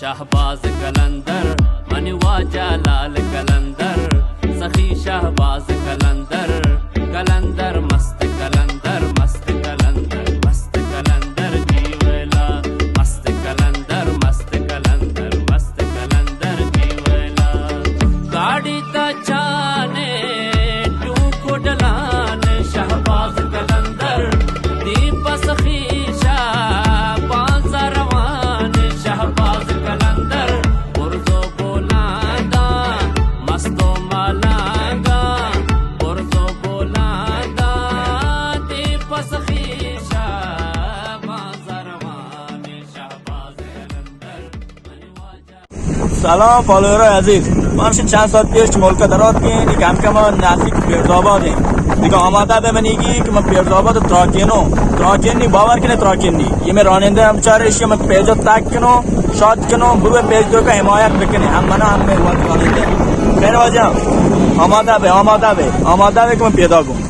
شہباز قلندر، منی واجہ لال قلندر، سخی شہباز قلندر، قلندر مست قلندر، مست قلندر، مست قلندر جی ویلا، مست قلندر، مست قلندر، مست قلندر جی ویلا۔ گاڑی تچانے ٹوکو ڈلان شہباز قلندر، دی پس خیشا بانزا روان شہباز قلندر، برزو بولاندا مستو مالانگا، برزو بولاندا دی پس خیشا بانزا روان شہباز قلندر۔ سلام فالوورای عزیز، من چند ساعت پیش ملک در آتکیں، کم کم نزدیک پیرزآباد ایں۔ دیگه آماده به منیگی که من پیرزآباد تراکینو، تراکینی، باور کنه تراکینی۔ یہ میں رانندہ ہم چارے، اشی میں پیجا تک کنو، شاد کنو، بروے پیج تو کا حمایت بکنے، ہم منا ہم میں وقت رانندہ۔ خیر واجہ، آماده به، آماده به، آماده به که من پیدا گوں۔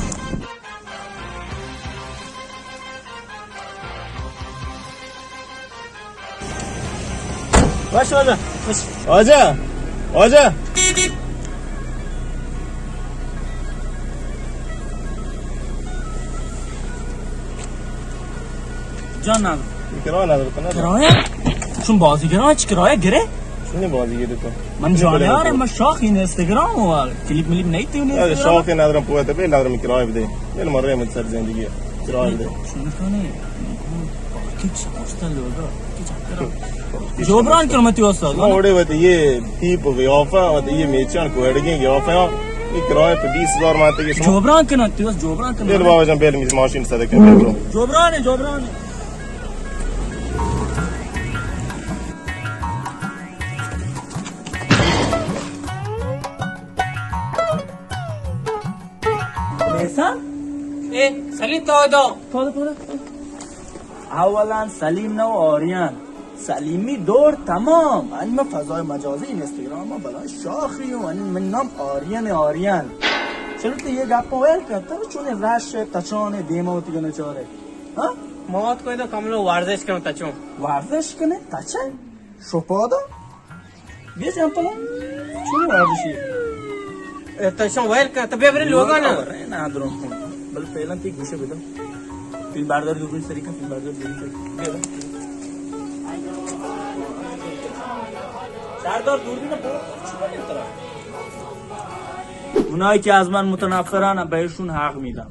باش واجہ، باش۔ واجہ، واجہ۔ جان ندارم۔ کرایہ ندارم، تو ندارم۔ کرایہ؟ چون بازیگران چی کرایہ گره؟ چونی بازیگری تو؟ من جانیارم، من شاخ این اینستاگرام و کلیپ ملیپ نیتی اون اے اینستاگرام۔ شاخ ندارم، پوهت به ندارم، کرایه بده. بل مره من سر زندگی کرایه بده. چون کنی؟ پاکیج شمشتا لوگا، پاکیج چکر. جبران کن متی استاد. ما اوڑے وت یہ تیپ و قیافہ، وت یہ میچان کوڑگیں قیافہ، یہ کرایہ پہ بیست ہزار مانتے کہ شما. جبران کن تی، بس جبران کن. بل بابا جان، بل میز ماشین صدقہ، بل برو. جبران ہے، جبران ہے. میسان؟ اے، سلیم تو دو. تو دو، تو دو. اولاً سلیم نہ، آریان. سلیمی دور تمام. ان من فضای مجازی، اینستاگرام، من بلان شاخی ہوں. ان من نام آریان، آریان. چلو تو یہ گپ ویل کر، تو چون رش تچان دیما ہوتی گنے چارے. ہاں؟ مواد کوئی تو کم لو ورزش کرو تچو. ورزش کنے تچے؟ شپادا؟ بیا جمپل. چون ورزشی؟ اے، تو شان ویل کن، تو بیا برے لوگا نا. ورے نا درو. بل پہلا تی گوشے بدم. فیلم بردار دوربین سری کن، فیلم بردار دوربین سری کن. بیا. چار دور دوربین بو. اونایی که از من متنفرن، بهشون حق می‌دم،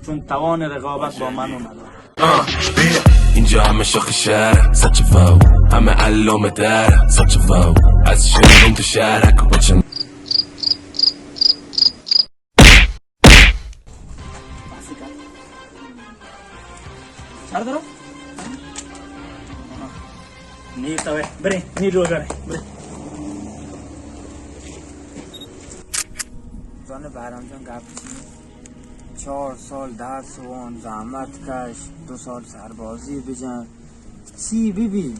چون توان رقابت با من رو ندارن. آه، بیا. اینجا همه شاخ شهر، سچ فاو، همه علامه در، سچ فاو، از شهرم تو شهرک بچم. سر درو. نیر تو برے، نیر رو برے، برے. زن بهرام جان گپ چی؟ چار سال درس وان، زحمت کش، دو سال سربازی بجن، چی بی بی؟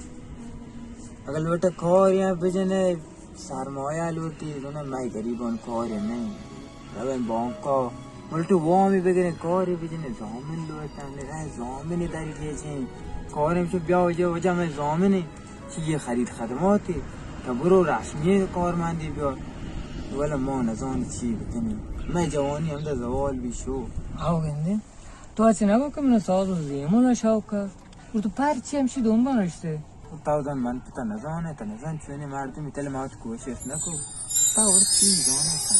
اگر لوٹے کاری ہم بجنے، سرمایہ لوٹی، زن مئے غریبان کاری نہیں. رویں بانکا، ملٹو وامی بگریں، کاری بجنے، زامن لوٹن، رہ زامنی دری گیجیں، کاری ہم چو بیا وجہ، وجہ مئے زامنی. چی یہ خرید خدماتی؟ تو برو رسمی کارمندی بیار. ولی ما نزانی چی بکنی. مئے جوانی ہمدا زوال بی شو. آو گندے. تو اچ نگو کہ من ساز و زیمون شوق. اور تو پر چی ہمشی دنبا نشتے؟ تو دن من پتا نزانے، تو نزان چونی مردمی تل مات کوشش نکو. تا اور چی زانے کن.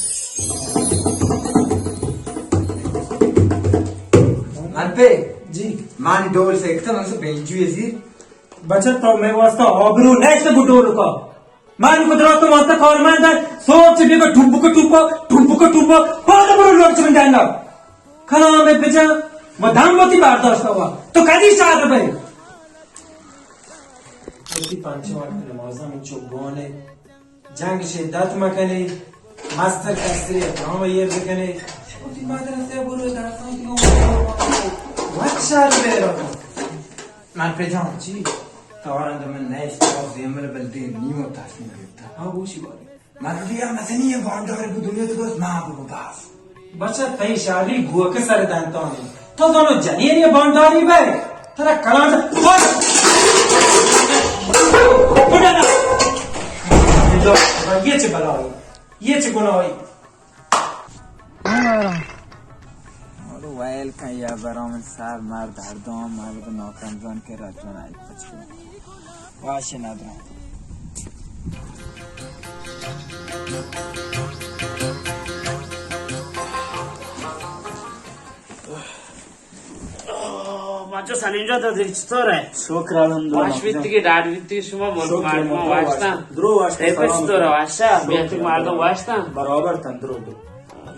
من پہ جی. من ڈول سیکتا، من سو بینجوی زیر. بچہ تو مئے واسطہ آبرو نیست گڈولکا. من کو درا تو واسطہ کارمند ہے. سوب چہ بیگا ٹوبکا ٹوبا، ٹوبکا ٹوبا. پادا برو لوگ چمن جانا. کلام بجا و دم وتی برداشت ہوا. تو کدی شاد بے؟ وتی پنچ وقت نمازاں من چوبانے. جنگ شدت مکنی، مستر کسری احترام ایر بکنی. وتی مدرسہ برو درساں دیو. وقت شر بیرو. من پہ جان چی؟ تارند من نیست، باز دیمر بل دیم نیمو تصمیم گرفتا. ہاں، گوشی باری. من بیا مزنی باندار بو دنیا تو بس ما بو بس. بچہ تئی شاری گوک سر دنتانی. تو زانو جنین یا بانداری بے. ترا کلان. بڑا نا. بلائی، یہ چه گناہی؟ مارو ویل کن یا برام سر، مرد ہر دام مرد ناکمزان کے رجون آئی پچ کو واش ندرا۔ آہ، بچہ سلیم جان، تو دل چطور ہے؟ شکر الحمدللہ۔ واش بیتی کہ ڈاڈ بیتی، شما ملک شکر مردم ملک واشتا۔ درو واشتا، تیپش سلام تو علیکم۔ واشتا، شکر بیتی مردم ملک۔ واشتا۔ برابر تندرو دو۔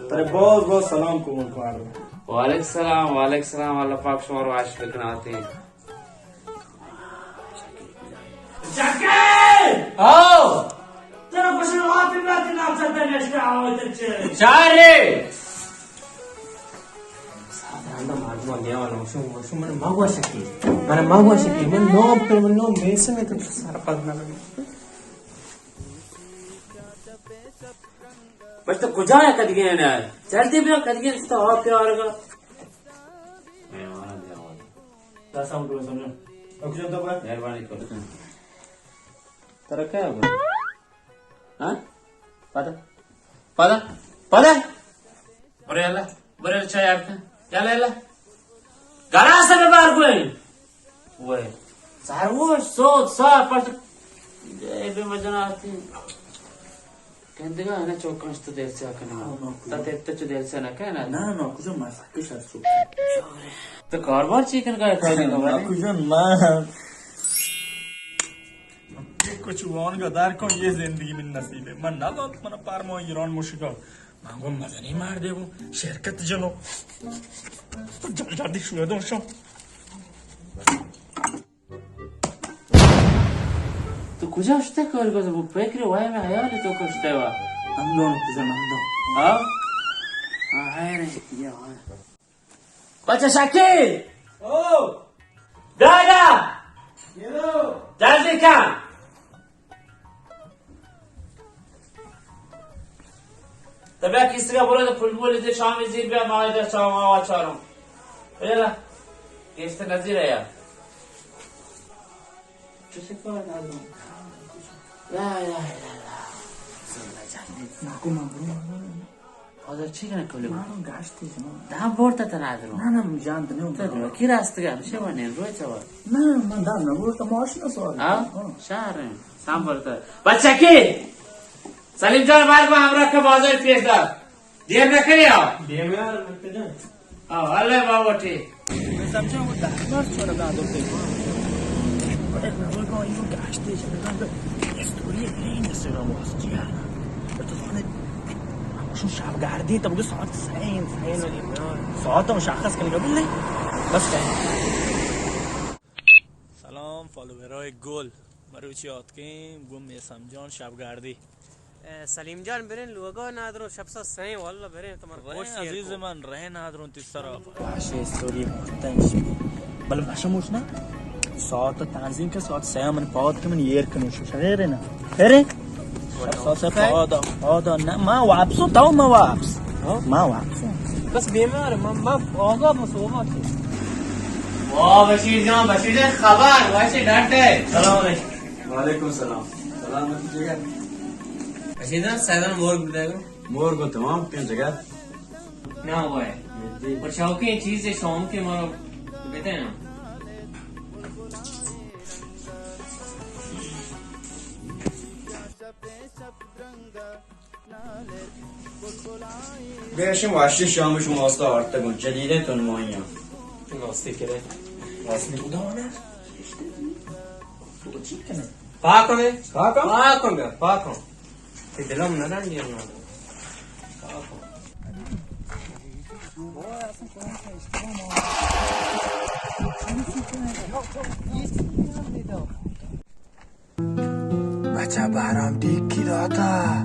ترے باز باز سلام کو ملک مردم۔ وعلیکم السلام، وعلیکم السلام، اللہ پاک شما رو واش بکناتے۔ شکیل! ہاؤ! ترا گوشن آتی براتی نام سر نشکا آوے تر چے؟ شارے! سادہ اندر مردم دیوان شو، شو من مگو شکی۔ من مگو شکی۔ من نام پر من نام میسم تو سر پد نہ۔ بس تو کجا ہے کدگے نا؟ جلدی بیا کدگے تو آپ پیار گا۔ میں آنا دیوان۔ دست ہم ڈول سمجھو۔ اب کجا تو پر؟ مہربانی کر۔ ترا کیا ہوا؟ ہاں؟ پدا؟ پدا؟ پدا؟ برے اللہ، برے چا یار کن۔ یا اللہ، اللہ۔ گلاس ببر گوئے۔ وہ۔ سر وہ سو، سو پٹ۔ اے بے مزن آتی۔ کندگا ہے نا چوکاں تو دل سے کنگا۔ ہاں، ناکو۔ تا تیت چو دل سے نہ کہنا۔ نہ، ناکو جان، ما سکش از چوک۔ تو کاروبار چی کنگا ہے، کاری کنگا ہے؟ ناکو جان، ما یہ کچھ وانگا دار کن، یہ زندگی من نصیب ہے۔ من نہ زانت من پار ما ایران مشکا۔ من گو مزنی مار دے گو، شرکت جنو۔ تو جل جل دی شوئے دو شو۔ تو کجا شتے کار کو؟ تو فکر وای میں حیال تو کشتے وا۔ ہم دونوں کجا نندو۔ ہاں؟ ہاں، ہے رے، یہ ہے۔ بچہ شکیل! او! دادا! جلدی کن! تو بیا کیسگا برو تو پھل بولی دے شامی زیر بیا ماہی در چاہوں آوا چاروں۔ بیا لا۔ گیشت نظیر ہے یار۔ چوشے کار ندارم۔ لا الہ الا اللہ۔ ناکو من برو۔ حاضر چی کنه کلی؟ من گشتی شما۔ دم برتا تن ندارم۔ نه، نه، من جان دنه تو کی راست گم چه ونین روی چوا؟ نه، من دم نبرتا، ماشین سوار۔ ها؟ ها۔ شهر سام برتا۔ بچه کی؟ سلیم جان، مار با همراه که بازار پیش دار۔ دیر نکنی ها۔ دیر نکنی ها۔ ها، الله بابا ٹی۔ سمجھا وہ دکمر چورا دادو تے۔ بڑے نور کو ایو گاشتے جنگا۔ استوری لین سے رو واس جیا۔ تو سنے شو شب گردی تو بگو ساعت سین، سین۔ ساعت مشخص کنگا بلے۔ بس۔ سلام فالوورای گل۔ مروچی آتکیں گوں میسم جان شبگردی۔ اے، سلیم جان، برین لوگا نادرو، شپ سا سئیں، واللہ برین، تمہار رئیں گوشت ایر عزیز کو۔ من، رئیں نادرو تی سرا۔ باش استوری مرتن شی۔ بل باشا موش نا۔ ساعت تنظیم که ساعت سئیں من پاد که من ایر کنو شو۔ خیره نا؟ خیره؟ شپ سا سئیں پادا، پادا نا، ما واپسو تاو ما واپس۔ ہاں؟ ما واپسو۔ بس بیمار، ما، ما آگا ما صحبت۔ واہ بشیر جان، بشیر جان، خبر، ویسے ڈٹ ہے۔ سلام علیکم۔ وعلیکم السلام۔ سلامتی جگر۔ بشیر جان، سیدان مور بدے گو۔ مور کو تمام کن جگر۔ نہ ہوا ہے۔ جی۔ اور شوقیں چیز ہے، شام کے مارا بتے نا۔ بیشم واشی شام شما واسطہ آرتگوں، جدیدیں تنمائیاں۔ تو ناستی کرے؟ ناستی خدا والا۔ تو چی کنے؟ پاک ہو بے؟ پاک ہو؟ پاک ہو بے، پاک ہو۔ تی دلم نہ رنڈی ہم نہ۔ پاک ہو۔ بچہ بارام ڈیکی داتا۔